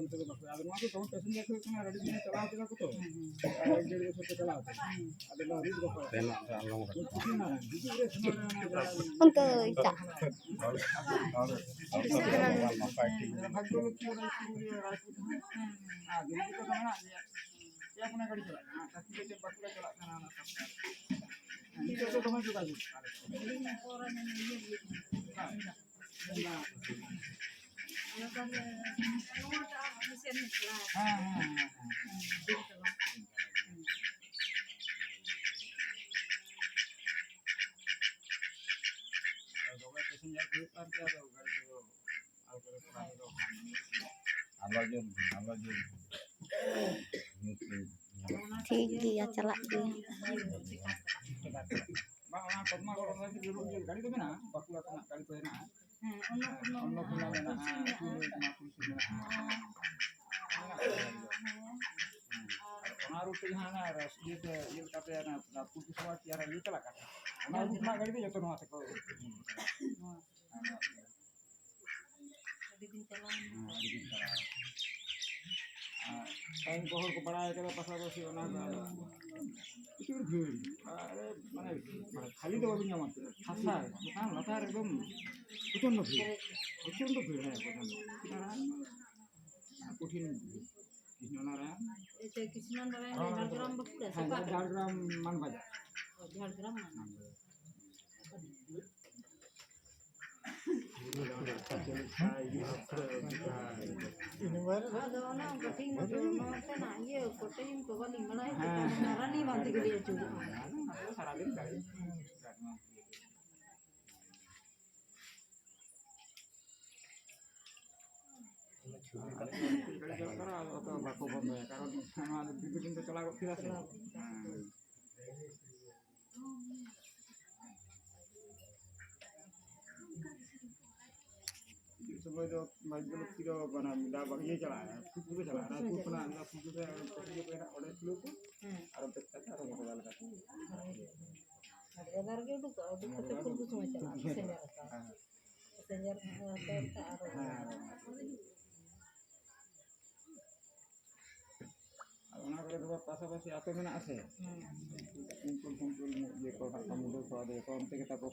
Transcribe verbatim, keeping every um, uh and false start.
ᱚᱱᱛᱮ ᱫᱚ ᱵᱟᱠᱚ, ᱟᱫᱚ ᱱᱚᱣᱟ ᱫᱚ ᱫᱚᱢᱮ ᱯᱮᱥᱮᱧᱡᱟᱨ ᱠᱚ ᱦᱩᱭᱩᱜ ᱠᱟᱱᱟ, ᱟᱹᱰᱤ ᱫᱤᱱ ᱪᱟᱞᱟᱣ ᱠᱮᱫᱟ ᱠᱚ ᱛᱚ᱾ ᱦᱮᱸ, ᱦᱮᱸ᱾ ᱟᱨ ᱮᱠ ᱰᱮᱲ ᱵᱚᱪᱷᱚᱨ ᱠᱚ ᱪᱟᱞᱟᱣ ᱠᱮᱫᱟ᱾ ᱦᱮᱸ᱾ ᱟᱫᱚ ᱱᱚᱣᱟ ᱨᱩᱴ ᱵᱟᱠᱚ ᱟᱲᱟᱜ ᱠᱮᱫᱟ᱾ ᱦᱤᱡᱩᱜ ᱨᱮ ᱥᱮᱱᱚᱜ ᱨᱮ ᱚᱱᱟ ᱡᱟᱭᱜᱟ ᱨᱮ ᱚᱱᱛᱮ ᱫᱚ ᱮᱴᱟᱜ᱾ ᱵᱷᱟᱜᱽᱭᱚ ᱞᱚᱠᱠᱷᱤ ᱚᱱᱟ ᱯᱩᱨᱩᱞᱤᱭᱟᱹ ᱨᱟᱭᱯᱩᱨ ᱦᱚᱸ᱾ ᱦᱮᱸ, ᱦᱮᱸ᱾ ᱟᱨ ᱫᱤᱞᱞᱤ ᱠᱚᱫᱚ ᱢᱮᱱᱟᱜ ᱜᱮᱭᱟ᱾ ᱯᱮᱭᱟ ᱯᱩᱱᱭᱟ ᱜᱟᱹᱰᱤ ᱪᱟᱞᱟᱜ ᱠᱟᱱᱟ, ᱟᱨ ᱛᱟᱠᱤ ᱫᱚ ᱪᱮᱫ ᱵᱟᱸᱠᱩᱲᱟ ᱪᱟᱞᱟᱜ ᱠᱟᱱᱟ ᱚᱱᱟ ᱥᱚᱨᱠᱟᱨ᱾ ᱱᱤᱛᱚᱜ ᱫᱚ ᱫᱚᱢᱮ ᱡᱳᱜᱟᱡᱳᱜᱽ᱾ ᱦᱮᱸ᱾ ᱦᱮᱸ, ᱦᱮᱸ, ᱦᱮᱸ, ᱦᱮᱸ᱾ ᱟᱫᱚ ᱫᱚᱢᱮ ᱯᱮᱥᱮᱧᱡᱟᱨ ᱠᱚ ᱦᱩᱭᱩᱜ ᱠᱟᱱ ᱛᱮ ᱟᱫᱚ ᱜᱟᱹᱰᱤ ᱫᱚ ᱟᱞᱚ ᱡᱳᱨ ᱵᱤᱱ, ᱟᱞᱚ ᱡᱳᱨ ᱵᱤᱱ᱾ ᱴᱷᱤᱠ ᱜᱮᱭᱟ, ᱪᱟᱞᱟᱜ ᱜᱮᱭᱟ᱾ ᱵᱟᱝ, ᱚᱱᱟ ᱯᱚᱫᱢᱟᱜᱚᱲ ᱚᱱᱟ ᱜᱟᱹᱰᱤ ᱫᱚ ᱢᱮᱱᱟᱜᱼᱟ, ᱵᱟᱸᱠᱩᱲᱟ ᱠᱷᱚᱱᱟᱜ ᱜᱟᱹᱰᱤ ᱠᱚ ᱦᱮᱱᱟᱜᱼᱟ᱾ ᱦᱮᱸ, ᱚᱱᱱᱚᱯᱩᱨᱱᱟ ᱚᱱᱱᱚᱯᱩᱨᱱᱟ ᱢᱮᱱᱟᱜᱼᱟ, ᱢᱮᱱᱟᱜᱼᱟ᱾ ᱯᱩᱨᱩᱞᱤᱭᱟᱹ ᱠᱷᱚᱱᱟᱜ ᱯᱩᱨᱩᱞᱤᱭᱟᱹ ᱢᱮᱱᱟᱜᱼᱟ᱾ ᱦᱮᱸ, ᱦᱮᱸ᱾ ᱟᱨ ᱚᱱᱟ ᱨᱳᱰ ᱛᱮ ᱡᱟᱦᱟᱸ ᱚᱱᱟ ᱤᱭᱟᱹ ᱛᱮ, ᱤᱭᱟᱹ ᱞᱮᱠᱟᱛᱮ ᱚᱱᱟ ᱯᱷᱩᱞᱠᱩᱥᱢᱟ ᱪᱮᱭᱟᱨ ᱤᱭᱟᱹ ᱪᱟᱞᱟᱜ ᱠᱟᱱᱟ, ᱚᱱᱟ ᱨᱳᱰ ᱨᱮᱱᱟᱜ ᱜᱟᱹᱰᱤ ᱫᱚ ᱡᱚᱛᱚ ᱱᱚᱣᱟ ᱛᱮᱠᱚ ᱱᱚᱣᱟ ᱟᱹᱰᱤ ᱫᱤᱱ ᱪᱟᱞᱟᱣ ᱮᱱᱟ᱾ ᱦᱮᱸ, ᱟᱹᱰᱤ ᱫᱤᱱ ᱪᱟᱞᱟᱣ ᱮᱱᱟ᱾ ᱟᱨ ᱴᱟᱭᱤᱢ ᱠᱚ ᱦᱚᱲ ᱠᱚ ᱵᱟᱲᱟᱭ ᱠᱟᱫᱟ ᱯᱟᱥᱟᱯᱟᱥᱤ ᱚᱱᱟ ᱫᱚ ᱟᱫᱚ ᱯᱨᱚᱪᱩᱨ ᱵᱷᱤᱲ᱾ ᱟᱨ ᱢᱟᱱᱮ, ᱢᱟᱱᱮ ᱠᱷᱟᱹᱞᱤ ᱫᱚ ᱵᱟᱵᱤᱱ ᱧᱟᱢᱟ, ᱯᱷᱟᱸᱠᱟ, ᱪᱮᱛᱟᱱ ᱞᱟᱛᱟᱨ ᱮᱠᱫᱚᱢ ᱯᱨᱚᱪᱚᱱᱰᱚ ᱵᱷᱤᱲ, ᱯᱨᱚᱪᱚᱱᱰᱚ ᱵᱷᱤᱲ, ᱦᱮᱸ, ᱯᱨᱚᱪᱚᱱᱰᱚ᱾ ᱠᱚᱴᱷᱤᱱ ᱵᱷᱤᱲ᱾ ᱠᱨᱤᱥᱱᱚ ᱱᱟᱨᱟᱭᱚᱱ᱾ ᱟᱪᱪᱷᱟ, ᱠᱨᱤᱥᱱᱚ ᱱᱟᱨᱟᱭᱚᱱ ᱫᱚ ᱦᱮᱸ, ᱡᱷᱟᱲᱜᱨᱟᱢ ᱵᱟᱸᱠᱩᱲᱟ ᱥᱮ ᱦᱮᱸ, ᱚᱠᱟ ᱠᱚᱨᱮ? ᱡᱷᱟᱲᱜᱨᱟᱢ ᱢᱟᱱᱵᱟᱡᱟᱨ᱾ ᱚ, ᱡᱷᱟᱲᱜᱨᱟᱢ ᱢᱟᱱᱵᱟᱡᱟᱨ᱾ ᱟᱫᱚ ᱚᱱᱟ ᱠᱟᱹᱴᱤᱡ ᱢᱟᱹᱴᱤᱡ ᱱᱚᱛᱮᱱᱟᱜ ᱤᱭᱟᱹ ᱠᱚ ᱴᱟᱭᱤᱢ ᱠᱚ ᱵᱟᱹᱞᱤᱧ ᱵᱟᱲᱟᱭᱟ, ᱦᱮᱸ, ᱪᱮᱫ ᱦᱮᱸ᱾ ᱨᱟᱱᱤ ᱵᱟᱸᱫᱷ ᱜᱮᱞᱤᱧ ᱟᱹᱪᱩᱨᱚᱜᱼᱟ᱾ ᱟᱫᱚ ᱥᱟᱨᱟᱫᱤᱱ ᱜᱟᱹᱲᱤ᱾ ᱜᱟᱹᱲᱤ ᱪᱟᱞᱟᱜ ᱠᱟᱱᱟ, ᱟᱫᱚ ᱚᱠᱚᱭ ᱵᱟᱠᱚ ᱵᱚᱱᱫᱚᱭᱟ, ᱠᱟᱨᱚᱱ ᱱᱚᱣᱟ ᱫᱚ ᱫᱤᱨᱜᱷᱚ ᱫᱤᱱ ᱠᱚ ᱪᱟᱞᱟᱣ ᱜᱚᱫ ᱠᱮᱫᱟ ᱥᱮ᱾ ᱦᱮᱸ᱾ ᱦᱤᱡᱩᱜ ᱥᱚᱢᱚᱭ ᱫᱚ ᱵᱷᱟᱜᱽᱭᱚ ᱞᱚᱠᱠᱷᱤ ᱫᱚ ᱢᱟᱱᱮ ᱢᱤᱫ ᱫᱷᱟᱣ ᱵᱟᱝ ᱤᱭᱟᱹ ᱪᱟᱞᱟᱜᱼᱟ, ᱯᱷᱩᱞᱠᱩᱥᱢᱟ ᱪᱟᱞᱟᱜᱼᱟ, ᱨᱟᱭᱯᱩᱨ ᱠᱷᱚᱱᱟᱜ ᱚᱱᱟ ᱯᱷᱩᱞᱠᱩᱥᱢᱟ ᱚᱸᱰᱮ ᱠᱷᱩᱞᱟᱹᱣ ᱠᱚ, ᱦᱮᱸ᱾ ᱟᱨ ᱚᱱᱛᱮ ᱠᱟᱛᱮ ᱟᱨᱚ ᱜᱚᱴᱟ ᱞᱮᱠᱟ᱾ ᱟᱨ ᱮᱫᱟᱨ ᱜᱮ ᱩᱰᱩᱠᱚᱜᱼᱟ, ᱩᱰᱩᱠ ᱠᱟᱛᱮ ᱯᱷᱩᱞᱠᱩᱥᱢᱟ ᱪᱟᱞᱟᱜᱼᱟ, ᱯᱮᱥᱮᱧᱡᱟᱨ ᱦᱟᱛᱟᱣ᱾ ᱦᱮᱸ᱾ ᱯᱮᱥᱮᱧᱡᱟᱨ ᱦᱟᱛᱟᱣ ᱠᱟᱛᱮ ᱟᱨᱚ ᱦᱮᱸ᱾ ᱯᱟᱥᱟᱯᱟᱥᱤ ᱟᱹᱛᱩ ᱢᱮᱱᱟᱜᱼᱟ ᱥᱮ? ᱩᱱᱠᱩ ᱩᱱᱠᱩ ᱤᱭᱟᱹ ᱠᱚ ᱦᱟᱸᱜ ᱠᱚ ᱢᱩᱰᱟᱹ ᱠᱚ ᱟᱫᱮ ᱠᱚ ᱚᱱᱛᱮ ᱜᱮ ᱛᱟᱠᱚ